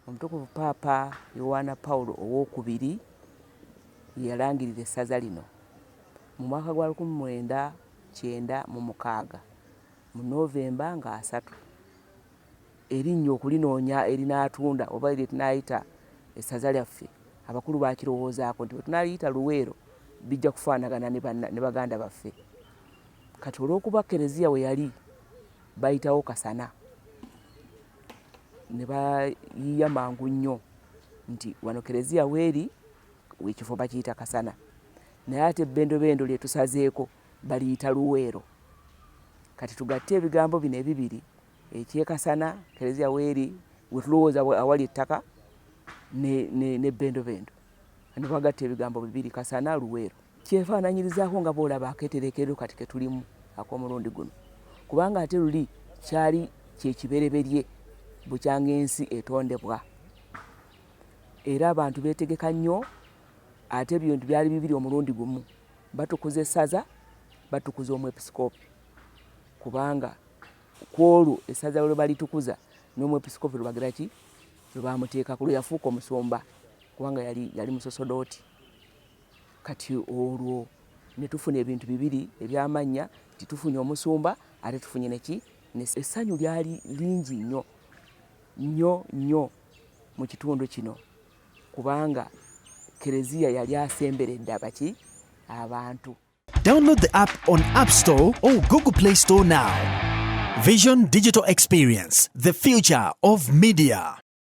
Omutukuvu Paapa Yowaana Pawulo Owookubiri ye yalangirira essaza lino mu mwaka gwa 1996 mu Novemba nga 30. Erinnya okulinoonya erinaatunda oba lye tunaayita essaza lyaffe, abakulu baakirowoozaako nti bwe tunaaliyita Luweero bijja kufaanagana ne baganda baffe. Kati olw'okuba Kkereziya we yali bayitawo Kasana, ne bayiiya mangu nnyo nti wano Kkereziya weeri ekifo bakiyita Kasana, naye ate ebbendobendo lye tusazeeko baliyita Luweero. Kati tugatte ebigambo bino ebibiri eky'e Kasana, Kkereziya weeri, we tulowooza awali ettaka n'ebbendobendo. Ne bagatta ebigambo bibiri Kasana, Luweero. Kyefaananyirizaako nga bw'olaba akeetereekerero kati ke tulimu ak'omulundi guno, kubanga ate luli kyali kye kibereberye bukyanga ensi etondebwa. Era abantu beetegeka nnyo ate ebintu byali bibiri omulundi gumu, batukuza essaza, batukuza omwepisikoopi kubanga ku olwo essaza lwe balitukuza n'omwepisikoopi lwe bagira ki lwe bamuteekako lwe yafuuka omusumba kubanga yali, yali musosodooti. Kati olwo ne tufuna ebintu bibiri eby'amannya nti tufunye omusumba ate tufunye neki essanyu lyali lingi nnyo nnyo nnyo mu kitundu kino kubanga Kereziya yali asemberedde abaki abantu. Download the app on App Store or Google Play Store now. Vision Digital Experience, the future of media.